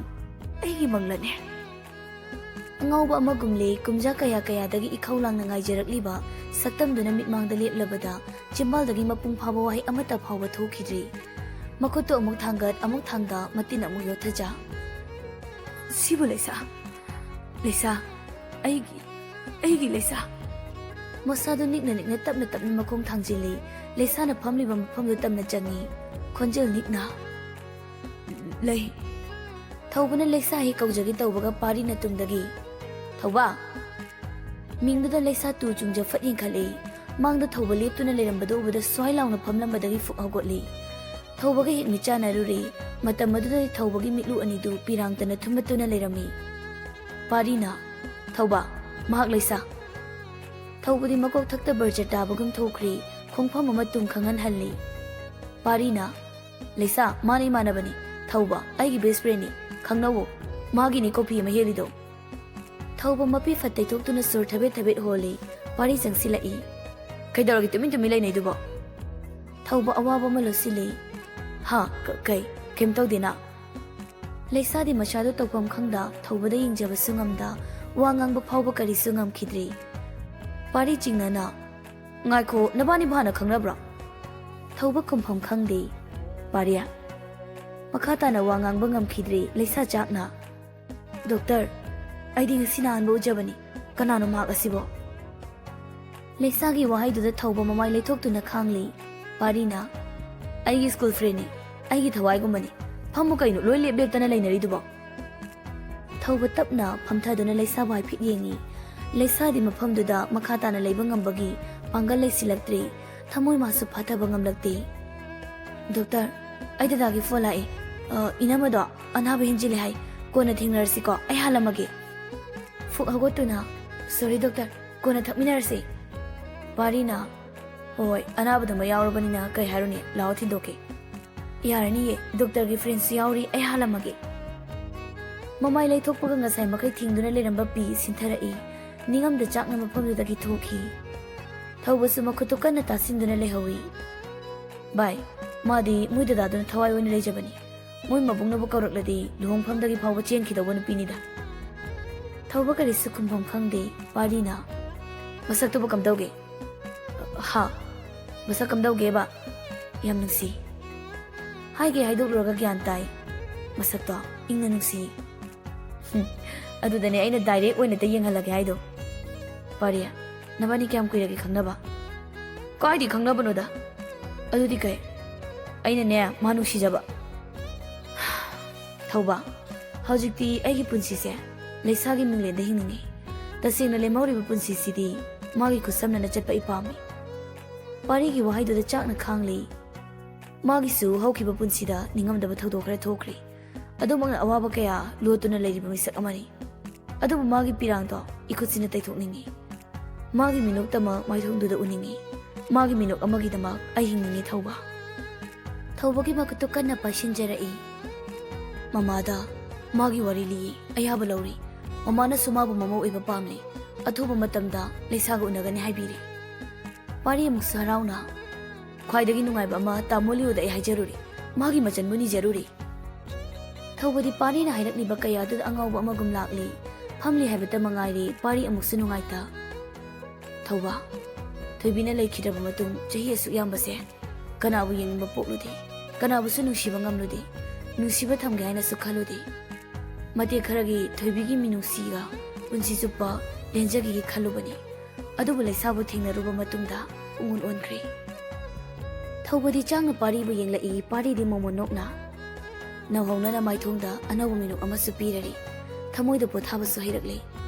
ꯑꯩꯒꯤ ꯃꯪꯂꯅꯦ?" ꯑꯉꯥꯎꯕ ꯑꯃꯒꯨꯝꯂꯦ, ꯀꯨꯝꯖꯥ ꯀꯌꯥ ꯀꯌꯥꯗꯒꯤ ꯏꯈꯧ ꯂꯥꯡꯅ ꯉꯥꯏꯖꯔꯛꯂꯤꯕ ꯁꯛꯇꯝꯗꯨꯅ ꯃꯤꯠꯃꯥꯡꯗ ꯂꯦꯞꯂꯕꯗ ꯆꯤꯝꯕꯥꯜꯗꯒꯤ ꯃꯄꯨꯡ ꯐꯥꯕ ꯋꯥꯍꯩ ꯑꯃꯠꯇ ꯐꯥꯎꯕ ꯊꯣꯛꯈꯤꯗ꯭ꯔꯤ꯫ ꯃꯈꯨꯠꯇꯨ ꯑꯃꯨꯛ ꯊꯥꯡꯒꯠ, ꯑꯃꯨꯛ ꯊꯥꯡꯗ, ꯃꯇꯤꯟ ꯑꯃꯨꯛ ꯌꯣꯠꯊꯖ꯫ "ꯁꯤꯕꯨ ꯂꯩꯁꯥ, ꯂꯩꯁꯥ, ꯑꯩꯒꯤ, ꯑꯩꯒꯤ ꯂꯩꯁꯥ!" ꯃꯁꯥꯗꯨ ꯅꯤꯛꯅ ꯅꯤꯛꯅ ꯇꯞꯅ ꯇꯞꯅ ꯃꯈꯣꯡ ꯊꯥꯡꯖꯤꯜꯂꯤ꯫ ꯂꯩꯁꯥꯅ ꯐꯝꯂꯤꯕ ꯃꯐꯝꯗꯨ ꯇꯞꯅ ꯆꯪꯉꯤ꯫ ꯈꯣꯟꯖꯦꯜ ꯅꯤꯛꯅ, "ꯂꯩ, ꯊꯧꯕꯅ ꯂꯩꯁꯥ ꯍꯦꯛ ꯀꯧꯖꯒꯦ ꯇꯧꯕꯒ ꯄꯥꯔꯤꯅ ꯇꯨꯡꯗꯒꯤ, "ꯊꯧꯕ!" ꯃꯤꯡꯗꯨꯗ ꯂꯩꯁꯥ ꯇꯨ ꯆꯨꯡꯖ ꯐꯠ ꯌꯦꯡꯈꯠꯂꯛꯏ꯫ ꯃꯥꯡꯗ ꯊꯧꯕ ꯂꯦꯞꯇꯨꯅ ꯂꯩꯔꯝꯕꯗꯨ ꯎꯕꯗ ꯁ꯭ꯋꯥꯏ ꯂꯥꯎꯅ ꯐꯝꯂꯝꯕꯗꯒꯤ ꯐꯨꯛ ꯍꯧꯒꯠꯂꯤ꯫ ꯊꯧꯕꯒ ꯍꯦꯛ ꯃꯤꯠꯆꯥꯟꯅꯔꯨꯔꯦ꯫ ꯃꯇꯝ ꯑꯗꯨꯗꯗꯤ ꯊꯧꯕꯒꯤ ꯃꯤꯠꯂꯨ ꯑꯅꯤꯗꯨ ꯄꯤꯔꯥꯡꯇꯅ ꯊꯨꯝꯃꯠꯇꯨꯅ ꯂꯩꯔꯝꯃꯤ꯫ ꯄꯥꯔꯤꯅ, "ꯊꯧꯕ, ꯃꯍꯥꯛ ꯂꯩꯁꯥ!" ꯊꯧꯕꯗꯤ ꯃꯀꯣꯛ ꯊꯛꯇ ꯕꯔꯆꯠ ꯇꯥꯕꯒꯨꯝ ꯊꯣꯛꯈ꯭ꯔꯦ꯫ ꯈꯣꯡꯐꯝ ꯑꯃ ꯇꯨꯡ ꯈꯪꯍꯟꯍꯜꯂꯤ꯫ ꯄꯥꯔꯤꯅ, "ꯂꯩꯁꯥ, ꯃꯥꯅ ꯏꯃꯥꯟꯅꯕꯅꯤ꯫ ꯊꯧꯕ, ꯑꯩꯒꯤ best friendꯅꯤ꯫ ꯈꯪꯅꯧꯋꯣ꯫ ꯃꯥꯒꯤꯅꯤ ꯀꯣꯐꯤ ꯑꯃ ꯍꯦꯛꯂꯤꯗꯣ꯫" ꯊꯧꯕ ꯃꯄꯤ ꯐꯠ ꯇꯩꯊꯣꯛꯇꯨꯅ ꯁꯣꯔ ꯊꯕꯦꯠ ꯊꯕꯦꯠ ꯍꯣꯜꯂꯤ꯫ ꯄꯥꯔꯤ ꯆꯪꯁꯤꯜꯂꯛꯏ꯫ "ꯀꯩꯗꯧꯔꯒꯦ ꯇꯨꯃꯤꯟ ꯇꯨꯃꯤꯟ ꯂꯩꯅꯩꯗꯨꯕꯣ?" ꯊꯧꯕ ꯑꯋꯥꯕ ꯑꯃ ꯂꯧꯁꯤꯜꯂꯤ꯫ "ꯍꯥ, ꯀ-, ꯀꯩ? ꯀꯩꯝ ꯇꯧꯗꯦꯅ?" ꯂꯩꯁꯥꯗꯤ ꯃꯁꯥꯗꯨ ꯇꯧꯐꯝ ꯈꯪꯗ, ꯊꯧꯕꯗ ꯌꯦꯡꯖꯕꯁꯨ ꯉꯝꯗ, ꯋꯥ ꯉꯥꯡꯕ ꯐꯥꯎꯕ ꯀꯔꯤꯁꯨ ꯉꯝꯈꯤꯗ꯭ꯔꯤ꯫ ꯄꯥꯔꯤ ꯆꯤꯡꯅꯅ, "ꯉꯥꯏꯈꯣ, ꯅꯕꯥꯅꯤꯕꯨ ꯍꯥꯟꯅ ꯈꯪꯅꯕ꯭ꯔꯣ?" ꯊꯧꯕ ꯈꯨꯝꯐꯝ ꯈꯪꯗꯦ꯫ ꯄꯥꯔꯤ ꯃꯈꯥ ꯇꯥꯅ ꯋꯥ ꯉꯥꯡꯕ ꯉꯝꯈꯤꯗ꯭ꯔꯦ꯫ ꯂꯩꯁꯥ ꯆꯥꯛꯅ, "ꯗꯣꯛꯇꯔ, ꯑꯩꯗꯤ ꯉꯁꯤꯅ ꯑꯍꯥꯟꯕ ꯎꯖꯕꯅꯤ꯫ ꯀꯅꯥꯅꯣ ꯃꯍꯥꯛ ꯑꯁꯤꯕꯣ?" ꯂꯩꯁꯥꯒꯤ ꯋꯥꯍꯩꯗꯨꯗ ꯊꯧꯕ ꯃꯃꯥꯏ ꯂꯩꯊꯣꯛꯇꯨꯅ ꯈꯥꯡꯂꯤ꯫ ꯄꯥꯔꯤꯅ, "ꯑꯩꯒꯤ school friendꯅꯤ, ꯑꯩꯒꯤ ꯊꯋꯥꯏꯒꯨꯝꯕꯅꯤ꯫ ꯐꯝꯃꯨ ꯀꯩꯅꯣ, ꯂꯣꯏ ꯂꯦꯞ ꯂꯦꯞꯇꯅ ꯂꯩꯅꯔꯤꯗꯨꯕꯣ?" ꯊꯧꯕ ꯇꯞꯅ ꯐꯝꯊꯗꯨꯅ ꯂꯩꯁꯥꯕꯨ ꯍꯥꯏꯐꯦꯠ ꯌꯦꯡꯉꯤ꯫ ꯂꯩꯁꯥꯗꯤ ꯃꯐꯝꯗꯨꯗ ꯃꯈꯥ ꯇꯥꯅ ꯂꯩꯕ ꯉꯝꯕꯒꯤ ꯄꯥꯡꯒꯜ ꯂꯩꯁꯤꯜꯂꯛꯇ꯭ꯔꯦ꯫ ꯊꯃꯣꯏ ꯃꯥꯁꯨ ꯐꯥꯊꯕ ꯉꯝꯂꯛꯇꯦ꯫ "ꯗꯣꯛꯇꯔ, ꯑꯩ ꯗꯗꯥꯒꯤ ꯐꯣꯟ ꯂꯥꯛꯑꯦ꯫ ꯑ, ꯏꯅꯝꯃꯗꯣ ꯑꯅꯥꯕ ꯍꯦꯟꯖꯤꯜꯂꯦ ꯍꯥꯏ꯫ ꯀꯣꯟꯅ ꯊꯦꯡꯅꯔꯁꯤꯀꯣ, ꯑꯩ ꯍꯥꯜꯂꯝꯃꯒꯦ꯫" ꯐꯨꯛ ꯍꯧꯒꯠꯇꯨꯅ, "Sorry ꯗꯣꯛꯇꯔ, ꯀꯣꯟꯅ ꯊꯛꯃꯤꯟꯅꯔꯁꯤ꯫" ꯄꯥꯔꯤꯅ, "ꯍꯣꯏ, ꯑꯅꯥꯕꯗꯨꯃ ꯌꯥꯎꯔꯕꯅꯤꯅ ꯀꯩ ꯍꯥꯏꯔꯨꯅꯤ, ꯂꯥꯛꯑꯣ ꯊꯤꯟꯗꯣꯛꯀꯦ꯫" "ꯌꯥꯔꯅꯤꯌꯦ, ꯗꯣꯛꯇꯔꯒꯤ friendꯁꯨ ꯌꯥꯎꯔꯤ, ꯑꯩ ꯍꯥꯜꯂꯝꯃꯒꯦ꯫" ꯃꯃꯥꯏ ꯂꯩꯊꯣꯛꯄꯒ ꯉꯁꯥꯏ ꯃꯈꯩ ꯊꯤꯡꯗꯨꯅ ꯂꯩꯔꯝꯕ ꯄꯤ ꯁꯤꯟꯊꯔꯛꯏ꯫ ꯅꯤꯡꯉꯝꯗ ꯆꯥꯛꯅ ꯃꯐꯝꯗꯨꯗꯒꯤ ꯊꯣꯛꯈꯤ꯫ ꯊꯧꯕꯁꯨ ꯃꯈꯨꯠꯇꯨ ꯀꯟꯅ ꯇꯥꯁꯤꯟꯗꯨꯅ ꯂꯩꯍꯧꯏ꯫ "ꯚꯥꯏ, ꯃꯥꯗꯤ ꯃꯣꯏ ꯗꯗꯥꯗꯨꯅ ꯊꯋꯥꯏ ꯑꯣꯏꯅ ꯂꯩꯖꯕꯅꯤ꯫ ꯃꯣꯏ ꯃꯕꯨꯡꯅꯕꯨ ꯀꯧꯔꯛꯂꯗꯤ ꯂꯨꯍꯣꯡꯐꯝꯗꯒꯤ ꯐꯥꯎꯕ ꯆꯦꯟꯈꯤꯗꯧꯕ ꯅꯨꯄꯤꯅꯤꯗ꯫" ꯊꯧꯕ ꯀꯔꯤꯁꯨ ꯈꯨꯝꯐꯝ ꯈꯪꯗꯦ꯫ ꯄꯥꯔꯤꯅ, "ꯃꯁꯛꯇꯨꯕꯨ ꯀꯝꯗꯧꯒꯦ?" "ꯍꯥ? ꯃꯁꯛ ꯀꯝꯗꯧꯒꯦꯕ?" "ꯌꯥꯝ ꯅꯨꯡꯁꯤ꯫" ꯍꯥꯏꯒꯦ ꯍꯥꯏꯗꯣꯛꯂꯨꯔꯒ ꯒ꯭ꯌꯥꯟ ꯇꯥꯏ꯫ ꯃꯁꯛꯇꯣ ꯏꯪꯅ ꯅꯨꯡꯁꯤ꯫ ꯍꯨꯝ, ꯑꯗꯨꯗꯅꯦ ꯑꯩꯅ direct ꯑꯣꯏꯅ ꯍꯦꯛꯇ ꯌꯦꯡꯍꯜꯂꯒꯦ ꯍꯥꯏꯗꯣ꯫ "ꯄꯥꯔꯤ, ꯅꯕꯥꯅꯤ ꯀꯌꯥꯝ ꯀꯨꯏꯔꯒꯦ ꯈꯪꯅꯕ?" "ꯀꯥꯏꯗꯤ ꯈꯪꯅꯕꯅꯣꯗ?" "ꯑꯗꯨꯗꯤ ꯀꯩ?" "ꯑꯩꯅꯅꯦ ꯃꯥ ꯅꯨꯡꯁꯤꯖꯕ꯫" ꯊꯧꯕ, ꯍꯧꯖꯤꯛꯇꯤ ꯑꯩꯒꯤ ꯄꯨꯟꯁꯤꯁꯦ ꯂꯩꯁꯥꯒꯤ ꯃꯤꯡꯂꯦꯟꯗ ꯍꯤꯡꯅꯤꯡꯉꯤ꯫ ꯇꯁꯦꯡꯅ ꯂꯦꯝꯍꯧꯔꯤꯕ ꯄꯨꯟꯁꯤꯁꯤꯗꯤ ꯃꯥꯒꯤ ꯈꯨꯠꯁꯝꯅꯅ ꯆꯠꯄ ꯑꯩ ꯄꯥꯝꯃꯤ꯫ ꯄꯥꯔꯤꯒꯤ ꯋꯥꯍꯩꯗꯨꯗ ꯆꯥꯛꯅ ꯈꯥꯡꯂꯤ꯫ ꯃꯥꯒꯤꯁꯨ ꯍꯧꯈꯤꯕ ꯄꯨꯟꯁꯤꯗ ꯅꯤꯡꯉꯝꯗꯕ ꯊꯧꯗꯣꯛ ꯈꯔ ꯊꯣꯛꯈ꯭ꯔꯦ꯫ ꯑꯗꯨꯃꯛꯅ ꯑꯋꯥꯕ ꯀꯌꯥ ꯂꯣꯠꯇꯨꯅ ꯂꯩꯔꯤꯕ ꯃꯤꯁꯛ ꯑꯃꯅꯤ꯫ ꯑꯗꯨꯕꯨ ꯃꯥꯒꯤ ꯄꯤꯔꯥꯡꯗꯣ ꯏꯈꯨꯠꯁꯤꯅ ꯇꯩꯊꯣꯛꯅꯤꯡꯉꯤ꯫ ꯃꯥꯒꯤ ꯃꯤꯅꯣꯛꯇꯃꯛ ꯃꯥꯏꯊꯣꯡꯗꯨꯗ ꯎꯅꯤꯡꯉꯤ꯫ ꯃꯥꯒꯤ ꯃꯤꯅꯣꯛ ꯑꯃꯒꯤꯗꯃꯛ ꯑꯩ ꯍꯤꯡꯅꯤꯡꯉꯤ, ꯊꯧꯕ꯫ ꯊꯧꯕꯒꯤ ꯃꯈꯨꯠꯇꯨ ꯀꯟꯅ ꯄꯥꯏꯁꯤꯟꯖꯔꯛꯏ꯫ ꯃꯃꯥꯗ ꯃꯥꯒꯤ ꯋꯥꯔꯤ ꯂꯤꯌꯦ꯫ ꯑꯌꯥꯕ ꯂꯧꯔꯤ꯫ ꯃꯃꯥꯅꯁꯨ ꯃꯥꯕꯨ ꯃꯃꯧ ꯑꯣꯏꯕ ꯄꯥꯝꯂꯤ꯫ ꯑꯊꯨꯕ ꯃꯇꯝꯗ ꯂꯩꯁꯥꯒ ꯎꯅꯒꯅꯤ ꯍꯥꯏꯕꯤꯔꯤ꯫ ꯄꯥꯔꯤ ꯑꯃꯨꯛꯁꯨ ꯍꯔꯥꯎꯅ, "ꯈ꯭ꯋꯥꯏꯗꯒꯤ ꯅꯨꯡꯉꯥꯏꯕ ꯑꯃ ꯇꯥꯃꯣ ꯂꯤꯌꯣꯗ ꯑꯩ ꯍꯥꯏꯖꯔꯨꯔꯦ꯫ ꯃꯥꯒꯤ ꯃꯆꯟꯕꯨ ꯅꯤꯖꯔꯨꯔꯦ"꯫ ꯊꯧꯕꯗꯤ ꯄꯥꯔꯤꯅ ꯍꯥꯏꯔꯛꯂꯤꯕ ꯀꯌꯥꯗꯨꯗ ꯑꯉꯥꯎꯕ ꯑꯃꯒꯨꯝ ꯂꯥꯛꯂꯤ꯫ ꯐꯝꯂꯤ ꯍꯥꯏꯕꯇ ꯃꯉꯥꯏꯔꯦ, ꯄꯥꯔꯤ ꯑꯃꯨꯛꯁꯨ ꯅꯨꯡꯉꯥꯏꯇ꯫ "ꯊꯧꯕ, ꯊꯣꯏꯕꯤꯅ ꯂꯩꯈꯤꯗ꯭ꯔꯕ ꯃꯇꯨꯡ ꯆꯍꯤ ꯑꯁꯨꯛ ꯌꯥꯝꯕꯁꯦ ꯀꯅꯥꯕꯨ ꯌꯦꯡꯅꯤꯡꯕ ꯄꯣꯛꯂꯨꯗꯦ, ꯀꯅꯥꯕꯨꯁꯨ ꯅꯨꯡꯁꯤꯕ ꯉꯝꯂꯨꯗꯦ, ꯅꯨꯡꯁꯤꯕ ꯊꯝꯒꯦ ꯍꯥꯏꯅꯁꯨ ꯈꯜꯂꯨꯗꯦ꯫ ꯃꯇꯦꯛ ꯈꯔꯒꯤ ꯊꯣꯏꯕꯤꯒꯤ ꯃꯤꯅꯨꯡꯁꯤꯒ ꯄꯨꯟꯁꯤ ꯆꯨꯞꯄ ꯂꯦꯟꯖꯈꯤꯒꯦ ꯈꯜꯂꯨꯕꯅꯤ꯫ ꯑꯗꯨꯕꯨ ꯂꯩꯁꯥꯕꯨ ꯊꯦꯡꯅꯔꯨꯕ ꯃꯇꯨꯡꯗ ꯄꯨꯡꯑꯣꯟ ꯑꯣꯟꯈ꯭ꯔꯦ"꯫ ꯊꯧꯕꯗꯤ ꯆꯥꯡꯅ ꯄꯥꯔꯤꯕꯨ ꯌꯦꯡꯂꯛꯏ꯫ ꯄꯥꯔꯤꯗꯤ ꯃꯣꯃꯣꯟ ꯅꯣꯛꯅ ꯅꯧꯍꯧꯅꯅ ꯃꯥꯏꯊꯣꯡꯗ ꯑꯅꯧꯕ ꯃꯤꯅꯣꯛ ꯑꯃꯁꯨ ꯄꯤꯔꯔꯤ꯫ ꯊꯃꯣꯏꯗ ꯄꯣꯊꯥꯕꯁꯨ ꯍꯩꯔꯛꯂꯦ꯫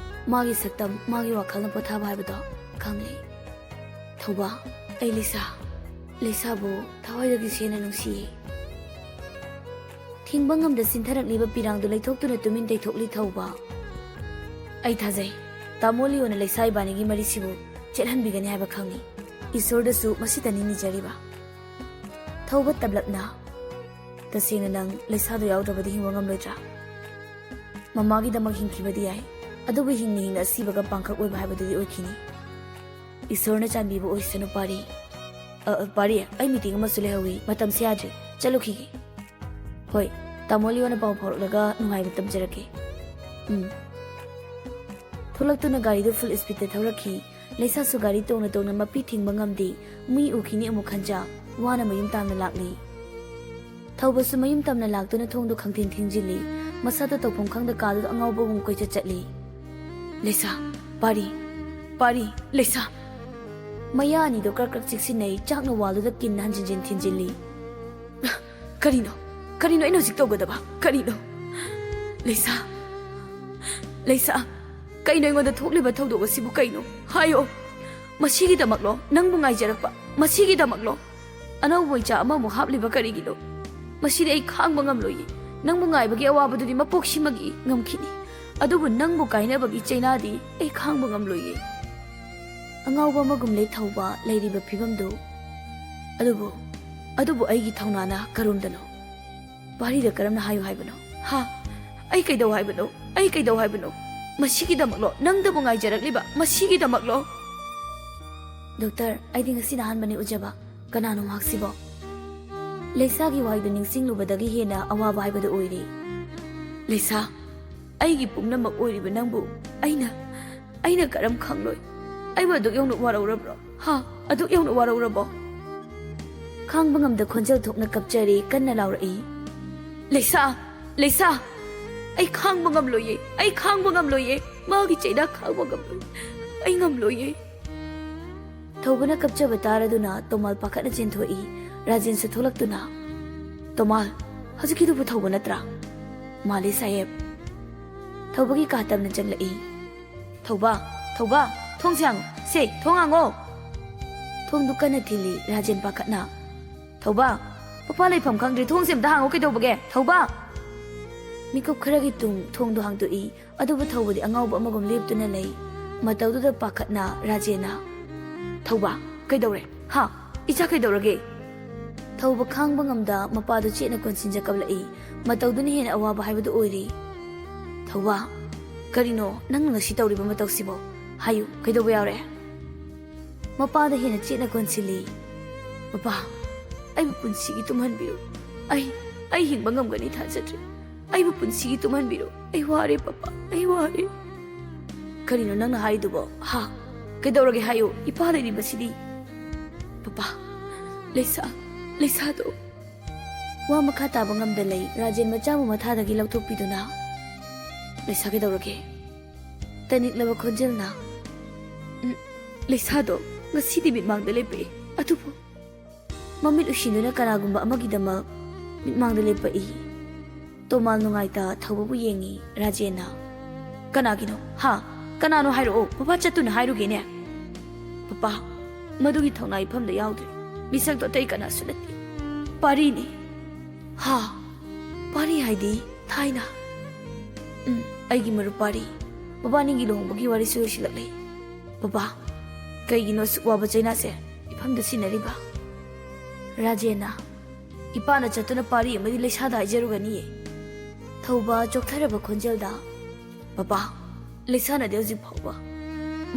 ꯃꯥꯒꯤ ꯁꯛꯇꯝ, ꯃꯥꯒꯤ ꯋꯥꯈꯜꯅ ꯄꯣꯊꯥꯕ ꯍꯥꯏꯕꯗꯣ ꯈꯪꯂꯦ꯫ "ꯊꯧꯕ, ꯑꯩ ꯂꯩꯁꯥ, ꯂꯩꯁꯥꯕꯨ ꯊꯋꯥꯏꯗꯒꯤ ꯁꯦꯡꯅ ꯅꯨꯡꯁꯤꯌꯦ"꯫ ꯊꯤꯡꯕ ꯉꯝꯗ ꯁꯤꯟꯊꯔꯛꯂꯤꯕ ꯄꯤꯔꯥꯡꯗꯨ ꯂꯩꯊꯣꯛꯇꯨꯅ ꯇꯨꯃꯤꯟ ꯇꯩꯊꯣꯛꯂꯤ ꯊꯧꯕ꯫ "ꯑꯩ ꯊꯥꯖꯩ, ꯇꯥꯃꯣ ꯂꯤꯌꯣꯅ ꯂꯩꯁꯥ ꯏꯕꯥꯅꯤꯒꯤ ꯃꯔꯤꯁꯤꯕꯨ ꯆꯦꯠꯍꯟꯕꯤꯒꯅꯤ ꯍꯥꯏꯕ ꯈꯪꯏ꯫ ꯏꯁꯣꯔꯗꯁꯨ ꯃꯁꯤꯇꯅꯤ ꯅꯤꯖꯔꯤꯕ"꯫ ꯊꯧꯕ ꯇꯞꯂꯞꯅ, "ꯇꯁꯦꯡꯅ ꯅꯪ ꯂꯩꯁꯥꯗꯣ ꯌꯥꯎꯗ꯭ꯔꯕꯗꯤ ꯍꯤꯡꯕ ꯉꯝꯂꯣꯏꯗ꯭ꯔꯥ? ꯃꯃꯥꯒꯤꯗꯃꯛ ꯍꯤꯡꯈꯤꯕꯗꯤ ꯌꯥꯏ, ꯑꯗꯨꯕꯨ ꯍꯤꯡꯅ ꯍꯤꯡꯅ ꯑꯁꯤꯕꯒ ꯄꯥꯡꯈꯛ ꯑꯣꯏꯕ ꯍꯥꯏꯕꯗꯨꯗꯤ ꯑꯣꯏꯈꯤꯅꯤ꯫ ꯏꯁꯣꯔꯅ ꯆꯥꯟꯕꯤꯕ ꯑꯣꯏꯁꯅꯨ ꯄꯥꯔꯤ꯫ ꯑ, ꯑ, ꯄꯥꯔꯤ, ꯑꯩ ꯃꯤꯇꯤꯡ ꯑꯃꯁꯨ ꯂꯩꯍꯧꯏ, ꯃꯇꯝꯁꯦ ꯌꯥꯗ꯭ꯔꯦ, ꯆꯠꯂꯨꯈꯤꯒꯦ"꯫ "ꯍꯣꯏ, ꯇꯥꯃꯣ ꯂꯤꯌꯣꯅ ꯄꯥꯎ ꯐꯥꯎꯔꯛꯂꯒ ꯅꯨꯡꯉꯥꯏꯕ ꯇꯝꯖꯔꯛꯀꯦ"꯫ ꯎꯝ꯫ ꯊꯣꯛꯂꯛꯇꯨꯅ ꯒꯥꯔꯤꯗꯨ ꯐꯨꯜ ꯁ꯭ꯄꯤꯗꯇ ꯊꯧꯔꯛꯈꯤ꯫ ꯂꯩꯁꯥꯁꯨ ꯒꯥꯔꯤ ꯇꯣꯡꯅ ꯇꯣꯡꯅ ꯃꯄꯤ ꯊꯤꯡꯕ ꯉꯝꯗꯦ꯫ ꯃꯤ ꯎꯈꯤꯅꯤ ꯑꯃꯨꯛ ꯈꯟꯖ, ꯋꯥꯅ ꯃꯌꯨꯝ ꯇꯥꯝꯅ ꯂꯥꯛꯂꯤ꯫ ꯊꯧꯕꯁꯨ ꯃꯌꯨꯝ ꯇꯝꯅ ꯂꯥꯛꯇꯨꯅ ꯊꯣꯡꯗꯨ ꯈꯪꯊꯤꯡ ꯊꯤꯡꯖꯤꯜꯂꯤ꯫ ꯃꯁꯥꯗꯨ ꯇꯧꯐꯝ ꯈꯪꯗ ꯀꯥꯗꯨꯗ ꯑꯉꯥꯎꯕꯒꯨꯝ ꯀꯣꯏꯆꯠ ꯆꯠꯂꯤ꯫ "ꯂꯩꯁꯥ, ꯄꯥꯔꯤ, ꯄꯥꯔꯤ, ꯂꯩꯁꯥ!" ꯃꯌꯥ ꯑꯅꯤꯗꯨ ꯀ꯭ꯔꯛ ꯀ꯭ꯔꯛ ꯆꯤꯛꯁꯤꯟꯅꯩ꯫ ꯆꯥꯛꯅ ꯋꯥꯜꯗꯨꯗ ꯀꯤꯟꯅ ꯍꯟꯖꯤꯟ ꯍꯟꯖꯤꯟ ꯊꯤꯟꯖꯤꯜꯂꯤ꯫ "ꯀꯔꯤꯅꯣ? ꯀꯔꯤꯅꯣ ꯑꯩꯅ ꯍꯧꯖꯤꯛ ꯇꯧꯒꯗꯕ? ꯀꯔꯤꯅꯣ?" ꯂꯩꯁꯥ, ꯂꯩꯁꯥ, ꯀꯩꯅꯣ ꯑꯩꯉꯣꯟꯗ ꯊꯣꯛꯂꯤꯕ ꯊꯧꯗꯣꯛ ꯑꯁꯤꯕꯨ ꯀꯩꯅꯣ? ꯍꯥꯏꯌꯣ꯫ ꯃꯁꯤꯒꯤꯗꯃꯛꯂꯣ ꯅꯪꯕꯨ ꯉꯥꯏꯖꯔꯛꯄ? ꯃꯁꯤꯒꯤꯗꯃꯛꯂꯣ? ꯑꯅꯧꯕ ꯏꯆꯥ ꯑꯃꯃꯨꯛ ꯍꯥꯞꯂꯤꯕ ꯀꯔꯤꯒꯤꯅꯣ? ꯃꯁꯤꯗꯤ ꯑꯩ ꯈꯥꯡꯕ ꯉꯝꯂꯣꯏꯌꯦ꯫ ꯅꯪꯕꯨ ꯉꯥꯏꯕꯒꯤ ꯑꯋꯥꯕꯗꯨꯗꯤ ꯃꯄꯣꯛꯁꯤꯃꯒꯤ ꯉꯝꯈꯤꯅꯤ, ꯑꯗꯨꯕꯨ ꯅꯪꯕꯨ ꯀꯥꯏꯅꯕꯒꯤ ꯆꯩꯅꯥꯗꯤ ꯑꯩ ꯈꯥꯡꯕ ꯉꯝꯂꯣꯏꯌꯦ꯫ ꯑꯉꯥꯎꯕ ꯑꯃꯒꯨꯝꯂꯦ ꯊꯧꯕ ꯂꯩꯔꯤꯕ ꯐꯤꯕꯝꯗꯨ꯫ ꯑꯗꯨꯕꯨ, ꯑꯗꯨꯕꯨ ꯑꯩꯒꯤ ꯊꯧꯅꯥꯅ ꯀꯔꯣꯝꯗꯅꯣ? ꯄꯥꯔꯤꯗ ꯀꯔꯝꯅ ꯍꯥꯏꯌꯨ ꯍꯥꯏꯕꯅꯣ? ꯍꯥ? ꯑꯩ ꯀꯩꯗꯧ ꯍꯥꯏꯕꯅꯣ? ꯑꯩ ꯀꯩꯗꯧ ꯍꯥꯏꯕꯅꯣ? ꯃꯁꯤꯒꯤꯗꯃꯛꯂꯣ ꯅꯪꯗꯕꯨ ꯉꯥꯏꯖꯔꯛꯂꯤꯕ? ꯃꯁꯤꯒꯤꯗꯃꯛꯂꯣ? ꯗꯣꯛꯇꯔ, ꯑꯩꯗꯤ ꯉꯁꯤꯅ ꯑꯍꯥꯟꯕꯅꯤ ꯎꯖꯕ꯫ ꯀꯅꯥꯅꯣ ꯃꯍꯥꯛꯁꯤꯕꯣ? ꯂꯩꯁꯥꯒꯤ ꯋꯥꯍꯩꯗꯨ ꯅꯤꯡꯁꯤꯡꯂꯨꯕꯗꯒꯤ ꯍꯦꯟꯅ ꯑꯋꯥꯕ ꯍꯥꯏꯕꯗꯨ ꯑꯣꯏꯔꯦ꯫ ꯂꯩꯁꯥ, ꯑꯩꯒꯤ ꯄꯨꯝꯅꯃꯛ ꯑꯣꯏꯔꯤꯕ ꯅꯪꯕꯨ ꯑꯩꯅ, ꯑꯩꯅ ꯀꯔꯝ ꯈꯪꯂꯣꯏ? ꯑꯩꯕꯨ ꯑꯗꯨꯛ ꯌꯧꯅ ꯋꯥꯔꯧꯔꯕ꯭ꯔꯣ? ꯍꯥ? ꯑꯗꯨꯛ ꯌꯧꯅ ꯋꯥꯔꯧꯔꯕꯣ? ꯈꯥꯡꯕ ꯉꯝꯗ ꯈꯣꯟꯖꯦꯜ ꯊꯣꯛꯅ ꯀꯞꯆꯔꯦ, ꯀꯟꯅ ꯂꯥꯎꯔꯛꯏ꯫ ꯂꯩꯁꯥ! ꯂꯩꯁꯥ! ꯑꯩ ꯈꯥꯡꯕ ꯉꯝꯂꯣꯏꯌꯦ! ꯑꯩ ꯈꯥꯡꯕ ꯉꯝꯂꯣꯏꯌꯦ! ꯃꯥꯒꯤ ꯆꯩꯅꯥ ꯈꯥꯡꯕ ꯉꯝꯂꯣꯏ꯫ ꯑꯩ ꯉꯝꯂꯣꯏꯌꯦ꯫ ꯊꯧꯕꯅ ꯀꯞꯆꯕ ꯇꯥꯔꯗꯨꯅ ꯇꯣꯃꯥꯜ ꯄꯥꯈꯠꯅ ꯆꯦꯟꯊꯣꯛꯏ꯫ ꯔꯥꯖꯦꯟꯁꯨ ꯊꯣꯛꯂꯛꯇꯨꯅ, "ꯇꯣꯃꯥꯜ, ꯍꯧꯖꯤꯛꯀꯤꯗꯨꯕꯨ ꯊꯧꯕ ꯅꯠꯇ꯭ꯔꯥ?" "ꯃꯥꯂꯦ ꯁꯥꯍꯦꯕ꯫" ꯊꯧꯕꯒꯤ ꯀꯥ ꯇꯞꯅ ꯆꯪꯂꯛꯏ꯫ "ꯊꯧꯕ, ꯊꯧꯕ, ꯊꯣꯡꯁꯦ ꯍꯥꯡꯉꯣ꯫ ꯁꯦ, ꯊꯣꯡ ꯍꯥꯡꯉꯣ!" ꯊꯣꯡꯗꯨ ꯀꯟꯅ ꯊꯤꯜꯂꯤ ꯔꯥꯖꯦꯟ ꯄꯥꯈꯠꯅ꯫ "ꯊꯧꯕ, ꯄꯄꯥ ꯂꯩꯐꯝ ꯈꯪꯗ꯭ꯔꯦ, ꯊꯣꯡꯁꯦ ꯑꯝꯇ ꯍꯥꯡꯉꯣ, ꯀꯩꯗꯧꯕꯒꯦ? ꯊꯧꯕ!" ꯃꯤꯀꯞ ꯈꯔꯒꯤ ꯇꯨꯡ ꯊꯣꯡꯗꯨ ꯍꯥꯡꯗꯣꯛꯏ꯫ ꯑꯗꯨꯕꯨ ꯊꯧꯕꯗꯤ ꯑꯉꯥꯎꯕ ꯑꯃꯒꯨꯝ ꯂꯦꯞꯇꯨꯅ ꯂꯩ꯫ ꯃꯇꯧꯗꯨꯗ ꯄꯥꯈꯠꯅ ꯔꯥꯖꯦꯟꯅ, "ꯊꯧꯕ, ꯀꯩꯗꯧꯔꯦ? ꯍꯥ? ꯏꯆꯥ ꯀꯩꯗꯧꯔꯒꯦ?" ꯊꯧꯕ ꯈꯥꯡꯕ ꯉꯝꯗ ꯃꯄꯥꯗꯨ ꯆꯦꯠꯅ ꯀꯣꯟꯁꯤꯟꯖ ꯀꯞꯂꯛꯏ꯫ ꯃꯇꯧꯗꯨꯅ ꯍꯦꯟꯅ ꯑꯋꯥꯕ ꯍꯥꯏꯕꯗꯨ ꯑꯣꯏꯔꯤ꯫ "ꯊꯧꯕ, ꯀꯔꯤꯅꯣ ꯅꯪꯅ ꯉꯁꯤ ꯇꯧꯔꯤꯕ ꯃꯇꯧꯁꯤꯕꯣ? ꯍꯥꯏꯌꯨ, ꯀꯩꯗꯧꯕ ꯌꯥꯎꯔꯦ?" ꯃꯄꯥꯗ ꯍꯦꯟꯅ ꯆꯦꯠꯅ ꯀꯣꯟꯁꯤꯜꯂꯤ꯫ "ꯄꯄꯥ, ꯑꯩꯕꯨ ꯄꯨꯟꯁꯤꯒꯤ ꯇꯨꯝꯍꯟꯕꯤꯔꯣ꯫ ꯑꯩ, ꯑꯩ ꯍꯤꯡꯕ ꯉꯝꯒꯅꯤ ꯊꯥꯖꯗ꯭ꯔꯦ꯫ ꯑꯩꯕꯨ ꯄꯨꯟꯁꯤꯒꯤ ꯇꯨꯝꯍꯟꯕꯤꯔꯣ꯫ ꯑꯩ ꯋꯥꯔꯦ, ꯄꯄꯥ, ꯑꯩ ꯋꯥꯔꯦ꯫" "ꯀꯔꯤꯅꯣ ꯅꯪꯅ ꯍꯥꯏꯔꯤꯗꯨꯕꯣ? ꯍꯥ? ꯀꯩꯗꯧꯔꯒꯦ ꯍꯥꯏꯌꯨ? ꯏꯄꯥ ꯂꯩꯔꯤꯕꯁꯤꯗꯤ꯫" "ꯄꯄꯥ, ꯂꯩꯁꯥ, ꯂꯩꯁꯥꯗꯣ꯫" ꯋꯥ ꯃꯈꯥ ꯇꯥꯕ ꯉꯝꯗ ꯂꯩ꯫ ꯔꯥꯖꯦꯟ ꯃꯆꯥꯕꯨ ꯃꯊꯥꯗꯒꯤ ꯂꯧꯊꯣꯛꯄꯤꯗꯨꯅ, "ꯂꯩꯁꯥ, ꯀꯩꯗꯧꯔꯒꯦ?" ꯇꯅꯤꯛꯂꯕ ꯈꯣꯟꯖꯦꯜꯅ, "ꯎꯝ, ꯂꯩꯁꯥꯗꯣ ꯉꯁꯤꯗꯤ ꯃꯤꯠꯃꯥꯡꯗ ꯂꯦꯞꯄꯛꯑꯦ, ꯑꯗꯨꯕꯨ..." ꯃꯃꯤꯠ ꯎꯏꯁꯤꯟꯗꯨꯅ ꯀꯅꯥꯒꯨꯝꯕ ꯑꯃꯒꯤꯗꯃꯛ ꯃꯤꯠꯃꯥꯡꯗ ꯂꯦꯞꯄꯛꯏ꯫ ꯇꯣꯃꯥꯜ ꯅꯨꯡꯉꯥꯏꯇ ꯊꯧꯕꯕꯨ ꯌꯦꯡꯉꯤ ꯔꯥꯖꯦꯟꯅ꯫ "ꯀꯅꯥꯒꯤꯅꯣ? ꯍꯥ? ꯀꯅꯥꯅꯣ ꯍꯥꯏꯔꯛꯑꯣ, ꯄꯄꯥ ꯆꯠꯇꯨꯅ ꯍꯥꯏꯔꯨꯒꯦꯅꯦ?" "ꯄꯄꯥ, ꯃꯗꯨꯒꯤ ꯊꯧꯅꯥ ꯏꯐꯝꯗ ꯌꯥꯎꯗ꯭ꯔꯦ꯫ ꯃꯤꯁꯛꯇꯣ ꯑꯇꯩ ꯀꯅꯥꯁꯨ ꯅꯠꯇꯦ꯫ ꯄꯥꯔꯤꯅꯤ꯫" "ꯍꯥ? ꯄꯥꯔꯤ ꯍꯥꯏꯗꯤ ꯊꯥꯏꯅ?" "ꯎꯝ, ꯑꯩꯒꯤ ꯃꯔꯨꯞ ꯄꯥꯔꯤ꯫ ꯃꯕꯥꯅꯤꯒꯤ ꯂꯨꯍꯣꯡꯕꯒꯤ ꯋꯥꯔꯤꯁꯨ ꯂꯣꯏꯁꯤꯜꯂꯛꯂꯦ꯫" "ꯄꯄꯥ, ꯀꯩꯒꯤꯅꯣ ꯑꯁꯨꯛ ꯋꯥꯕ ꯆꯩꯅꯥꯁꯦ ꯏꯐꯝꯗ ꯁꯤꯟꯅꯔꯤꯕ?" ꯔꯥꯖꯦꯟꯅ꯫ "ꯏꯄꯥꯅ ꯆꯠꯇꯨꯅ ꯄꯥꯔꯤ ꯑꯃꯗꯤ ꯂꯩꯁꯥꯗ ꯍꯥꯏꯖꯔꯨꯒꯅꯤꯌꯦ꯫" ꯊꯧꯕ ꯆꯣꯛꯊꯔꯕ ꯈꯣꯟꯖꯦꯜꯗ, "ꯄꯄꯥ, ꯂꯩꯁꯥꯅꯗꯤ ꯍꯧꯖꯤꯛ ꯐꯥꯎꯕ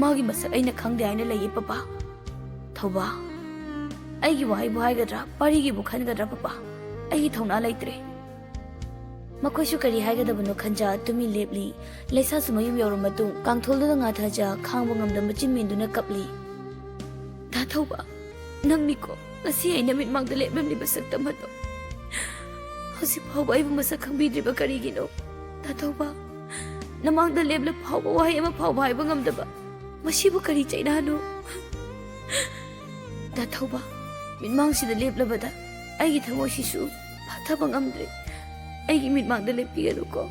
ꯃꯥꯒꯤ ꯃꯁꯛ ꯑꯩꯅ ꯈꯪꯗꯦ ꯍꯥꯏꯅ ꯂꯩꯌꯦ ꯄꯄꯥ꯫" ꯊꯧꯕ, "ꯑꯩꯒꯤ ꯋꯥꯍꯩꯕꯨ ꯍꯥꯏꯒꯗ꯭ꯔꯥ, ꯄꯥꯔꯤꯒꯤꯕꯨ ꯈꯟꯒꯗ꯭ꯔꯥ ꯄꯄꯥ? ꯑꯩꯒꯤ ꯊꯧꯅꯥ ꯂꯩꯇ꯭ꯔꯦ꯫" ꯃꯈꯣꯏꯁꯨ ꯀꯔꯤ ꯍꯥꯏꯒꯗꯕꯅꯣ ꯈꯟꯖ ꯇꯨꯃꯤꯟ ꯂꯦꯞꯂꯤ꯫ ꯂꯩꯁꯥꯁꯨ ꯃꯌꯨꯝ ꯌꯧꯔꯕ ꯃꯇꯨꯡ ꯀꯥꯡꯊꯣꯜꯗꯨꯗ ꯉꯥꯊꯖ ꯈꯥꯡꯕ ꯉꯝꯗ ꯃꯆꯤꯟ ꯃꯦꯟꯗꯨꯅ ꯀꯞꯂꯤ꯫ "ꯗꯥ ꯊꯧꯕ, ꯅꯪꯅꯤꯀꯣ ꯉꯁꯤ ꯑꯩꯅ ꯃꯤꯠꯃꯥꯡꯗ ꯂꯦꯞꯂꯝꯂꯤꯕ ꯁꯛꯇꯝ ꯑꯗꯣ? ꯍꯧꯖꯤꯛ ꯐꯥꯎꯕ ꯑꯩꯕꯨ ꯃꯁꯛ ꯈꯪꯕꯤꯗ꯭ꯔꯤꯕ ꯀꯔꯤꯒꯤꯅꯣ? ꯗꯥ ꯊꯧꯕ, ꯅꯃꯥꯡꯗ ꯂꯦꯞꯂ ꯐꯥꯎꯕ ꯋꯥꯍꯩ ꯑꯃ ꯐꯥꯎꯕ ꯍꯥꯏꯕ ꯉꯝꯗꯕ, ꯃꯁꯤꯕꯨ ꯀꯔꯤ ꯆꯩꯅꯥꯅꯣ? ꯗꯥ ꯊꯧꯕ, ꯃꯤꯠꯃꯥꯡꯁꯤꯗ ꯂꯦꯞꯂꯕꯗ ꯑꯩꯒꯤ ꯊꯃꯣꯏꯁꯤꯁꯨ ꯐꯥꯊꯕ ꯉꯝꯗ꯭ꯔꯦ꯫ ꯑꯩꯒꯤ ꯃꯤꯠꯃꯥꯡꯗ ꯂꯦꯞꯄꯤꯒꯅꯨꯀꯣ꯫"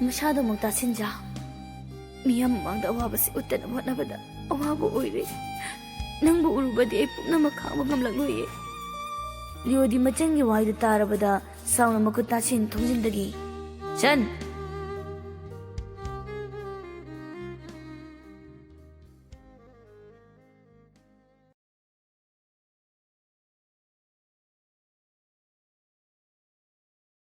ꯃꯁꯥꯗꯃꯛ ꯇꯥꯁꯤꯟꯖ꯫ "ꯃꯤꯌꯥꯝ ꯃꯃꯥꯡꯗ ꯑꯋꯥꯕꯁꯤ ꯎꯠꯇꯅꯕ ꯍꯣꯠꯅꯕꯗ ꯑꯋꯥꯕ ꯑꯣꯏꯔꯦ꯫ ꯅꯪꯕꯨ ꯎꯔꯨꯕꯗꯤ ꯑꯩ ꯄꯨꯝꯅꯃꯛ ꯈꯥꯡꯕ ꯉꯝꯂꯛꯂꯣꯏꯌꯦ꯫" ꯂꯤꯑꯣꯗꯤ ꯃꯆꯟꯒꯤ ꯋꯥꯍꯩꯗꯨ ꯇꯥꯔꯕꯗ ꯁꯥꯎꯅ ꯃꯈꯨꯠ ꯇꯥꯁꯤꯟ ꯊꯣꯡꯖꯤꯟꯗꯒꯤ, "ꯆꯟ,